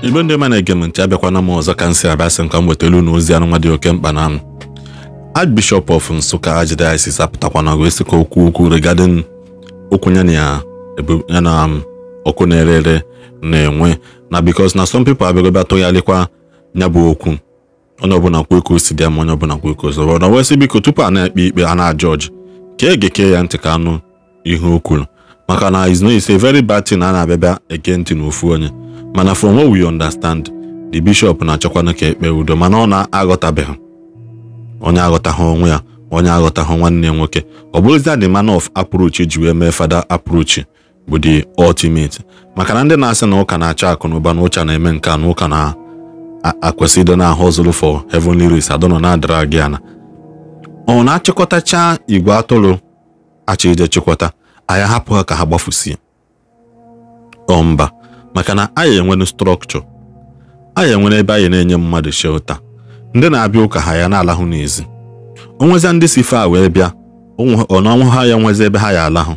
Igbe ndị ọma na-ege m ntị abịakwana m ọzọ ka m si abịa sị m ka m wetara unu ozi anụnwa dị oke mkpa na m. Archbishop of Nsukka Archdiocese apụtakwana wee sị ka okwu okwu regarding okwu ya na ọkụ na-ere ere na-enwe na because na some people abịago bịa tụgharịkwa ya bụ okwu onye ọbụla kwuo ka o si dị ma onye ọbụla kwuo ka o si ọ na wee sị biko tupu a na-ekpe ikpe a na-ajọji ka e gekee ya ntị ka anụ ihe o kwuru maka na is a very bad thing a na-abịa bịa ege ntị n'ofu onye. Mana from what we understand, the bishop na-achọkwana ka ekpe udo mana ọ na-aghọtabeghị onye aghọtaghị onwe ya onye aghọtaghị nwanne ya nwoke. Ọ bụrụzia the man of approach ji wee mee fada approach bụ the ultimate maka na ndị na-asị na ụka na-achọ akụ na ụba na ụcha na-eme nke na ụka na-akwesị ịdị na hustle for heavenly race adọnọ na-adara gị ana ọ na-achịkọtacha igwe atụrụ achọ ije chịkọta anyị hapụ ha ka ha gbafusie ọ mba. Maka na anyị enwere structure, anyị enwere ebe anyị na-enye mmadụ shelter, ndị na-abịa ụka ha ya na-alahụ n'ezi onwezia ndị si fe a wee bịa ọnọnwụ ha ya nwezi ebe ha ya alahụ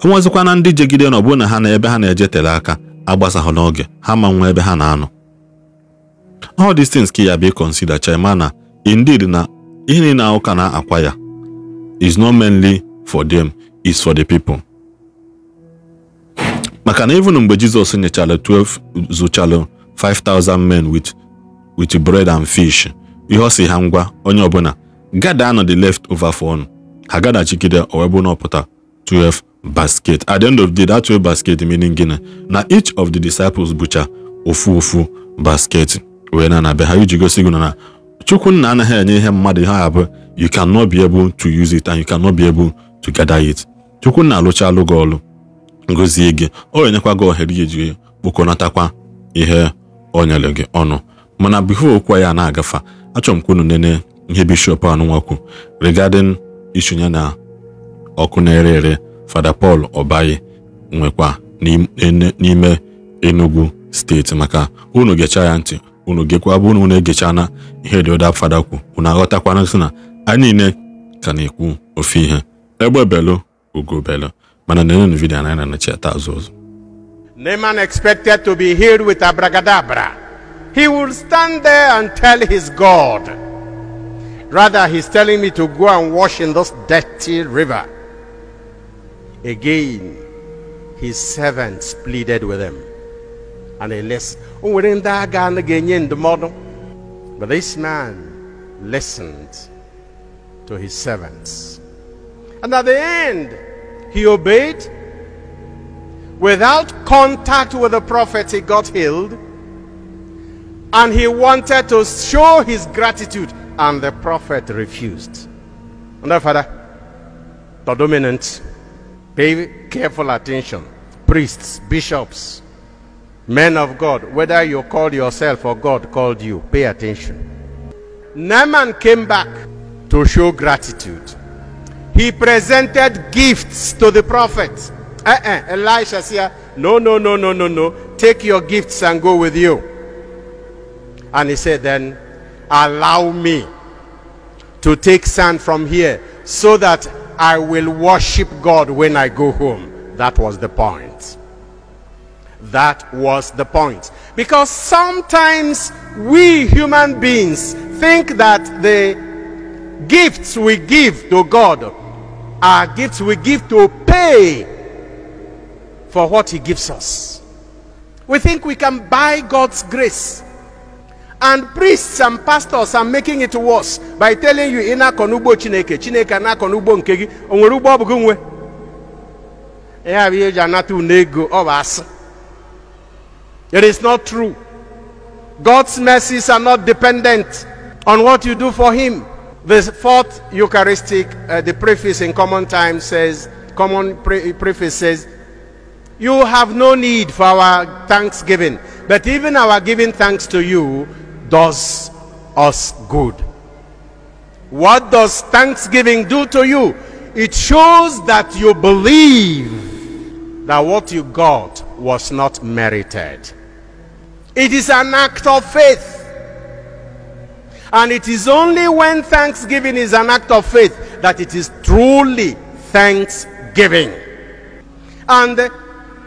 onwezikwa na ndị jegide na ọ bụrụ na ha na ebe ha na-eje tere aka agbasahụ n'oge ha ma nwa ebe ha na-anọ. All these things ka ya be consider chema na indeed na ihe niile ụka na-akwa ya is not mainly for them, is for the people. Maka na even mgbe Jizọs nyechara 12 zụchalụ 5,000 men with bread and fish, ihe ọ sị ha ngwa onye ọbụla gada anọ the left over for ọnụ ha gadachikide o wee bụ na ọpụta 12 basket. At the end of the day, that 12 basket meaning gịnị na each of the disciples bụcha ofu ofu basket wee na be ha iji gosi gị na Chukwu nna anaghị enye ihe mmadụ ihe abụ you cannot be able to use it and you cannot be able to gather it. Chukwu nna alụchalụ gị ọlụ ngozie gị o enyekwa gị ohere iji kpokọnatakwa ihe o nyere gị ọnụ. Mana before okwu ya na-agafe, achọrọ m ka unu nene ihe bishọp anụnwa kwu regarding issue ya na ọkụ na-ere ere Fada Paul Obayi nwekwa n'ime Enugu steeti. Maka unu gecha ya ntị unu gekwa bụ unu na-egecha na ihe dị ọda fada kwu unu aghọtakwana sị na anyị niile ka na-ekwu ofu ihe. Egbe belu ugo belu. Mana nene video na na-echeta azụ ọzọ. Naaman expected to be healed with abracadabra. He would stand there and tell his God. Rather, he's telling me to go and wash in this dirty river. Again, his servants pleaded with him. And he listened. But this man listened to his servants. And at the end, he obeyed. Without contact with the prophet, he got healed. And he wanted to show his gratitude, and the prophet refused. And the father, the dominant, pay careful attention. Priests, bishops, men of God, whether you called yourself or God called you, pay attention. Naaman came back to show gratitude. He presented gifts to the prophet. Elisha said, no, no, no, no, no, no. Take your gifts and go with you. And he said, then allow me to take sand from here so that I will worship God when I go home. That was the point. That was the point. Because sometimes we human beings think that the gifts we give to God are gifts we give to pay for what he gives us. We think we can buy God's grace. And priests and pastors are making it worse by telling you, ina konugbo Chineke, Chineke na konugbo nke gị, o nwere ugbo ọ bụ gị nwe. Ya bụ ihe eji anata unu ego, ọ bụ asị. It is not true. God's mercies are not dependent on what you do for him. The fourth Eucharistic, the preface in common time says, common preface says, you have no need for our thanksgiving, but even our giving thanks to you does us good. What does thanksgiving do to you? It shows that you believe that what you got was not merited. It is an act of faith. And it is only when thanksgiving is an act of faith that it is truly thanksgiving. And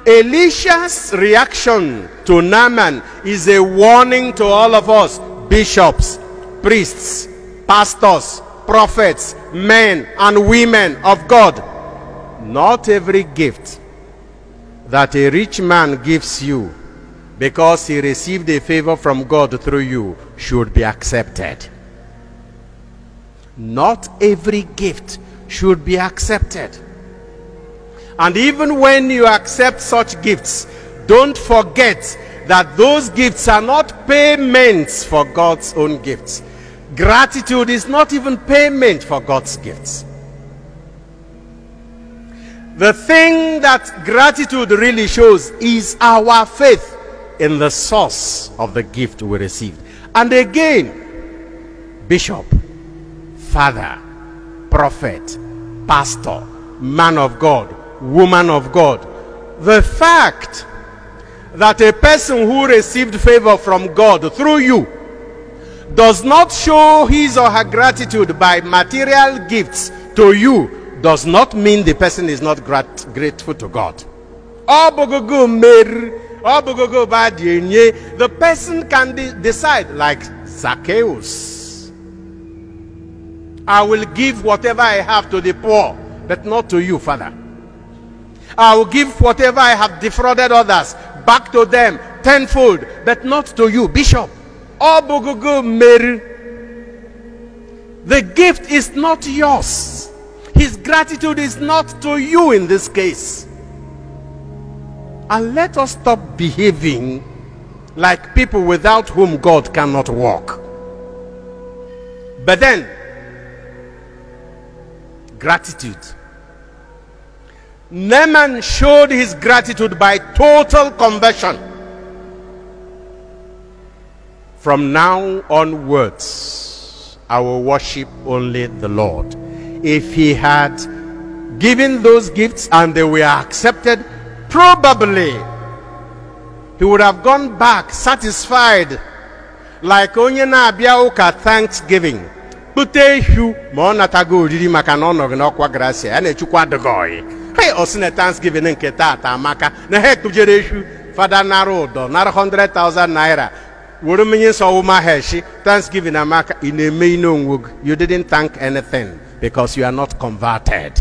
Elisha's reaction to Naaman is a warning to all of us, bishops, priests, pastors, prophets, men and women of God. Not every gift that a rich man gives you because he received a favor from God through you should be accepted. Not every gift should be accepted. And even when you accept such gifts, don't forget that those gifts are not payments for God's own gifts. Gratitude is not even payment for God's gifts. The thing that gratitude really shows is our faith in the source of the gift we received. And again, bishop, father, prophet, pastor, man of God, woman of God, the fact that a person who received favor from God through you does not show his or her gratitude by material gifts to you does not mean the person is not grateful to God. The person can decide, like Zacchaeus, I will give whatever I have to the poor, but not to you, Father. I will give whatever I have defrauded others back to them tenfold, but not to you, Bishop. The gift is not yours. His gratitude is not to you in this case. And let us stop behaving like people without whom God cannot walk. But then, gratitude. Naaman showed his gratitude by total conversion. From now onwards, I will worship only the Lord. If he had given those gifts and they were accepted, probably he would have gone back satisfied, like onye na-abịa ụka Thanksgiving. Kpute ehu ma ọ natago oriri maka na ọ nọghị n'ọkwa gracia, ya na-echukwu adịghị. Hey, ọ sị na Thanksgiving nke taata amaka na ha ekpujere ehu, fada nara ụdọ nara 100,000 naira were mmiri nsọ wụma ha eshi. Thanksgiving amaka. Ị na-eme ine onwe gị. You didn't thank anything because you are not converted.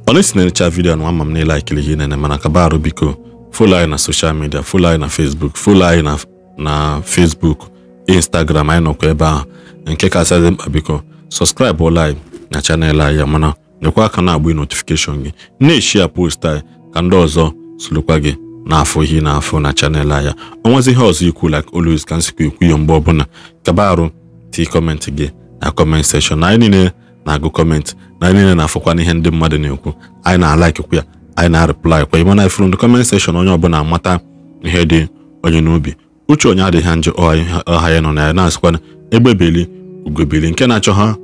Ọ na-esi na-echa vidiyo na ama m na ịlaikiri ihe na-eme, mana ka barụ biko follow anyị na social media, follow anyị na Facebook, follow anyị na Facebook, Instagram, anyị nọkwa ebe ahụ. Nke kasị dị mkpa, biko subscribe ụlọ anyị na channel anyị, ya mana nyekwa aka na-agba notification gị, na-eshia post anyị ka ndị ọzọ solokwa gị n'afọ ihe na-afọ na channel anyị. O nwezi ihe ọzọ ikwu, like always, ka nsikwa ikwu ya mgbe ọbụla, kabarụ tii comment gị na comment section. Anyị niile na-agụ comment, na anyị niile na-afụkwa n'ihe ndị mmadụ na-ekwu, anyị na-alaikikwa ya, anyị na-reply kwa. Ịma na ifuru ndị comment section, onye ọbụla amata ihe dị onye n'obi. Uche onye adịghị njọ, ọha ya nọ na ya na-asịkwa egbe beli ugobeli, nke na-achọ ha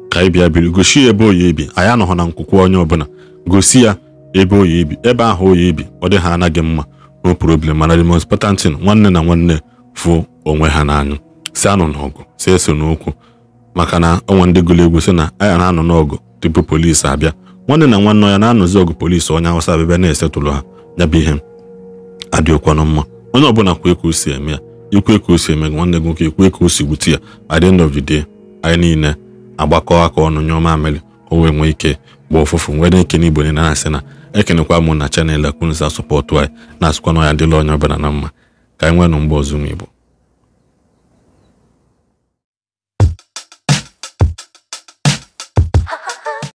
ka ị bịa biri, gosi ya ebe oyi ebi. Anyị anọghọ na nkwukwu onye ọbụla, gosi ya ebe oyi ebi, ebe ahụ oyi ebi, ọ dị ha anaghị mma, no problem. Mana the most important thing, nwanne na nwanne fụ onwe ha n'anya, si anọ n'ọgụ, si eso n'okwu, maka na onwe ndị gụrụ egwu sị na anyị na-anọ n'ọgụ tupu polisi abịa. Nwanne na nwanne ya na-anọzi ọgụ, polisi onye Awụsa abịa na-esetụlụ ha. Ya bụ ihe adịghịkwanụ mma. Onye ọbụla kwe ka o si eme ya, ikwe ka o si eme gị, nwanne gị nwoke ikwe ka o si gwute ya. At the end of the day, anyị niile agbakọ aka ọnụ nyụọ mamịrị, o wee nwee ike gba ụfụfụ. Nwere ike n'Igbo niile na-asị na ekenekwa mụ na channel akwunsa sọpọtụ anyị, na-asịkwa na ya adịla onye ọbụla na mma. Ka anyị nwee nụ mgbe ọzọ ụmụ Igbo.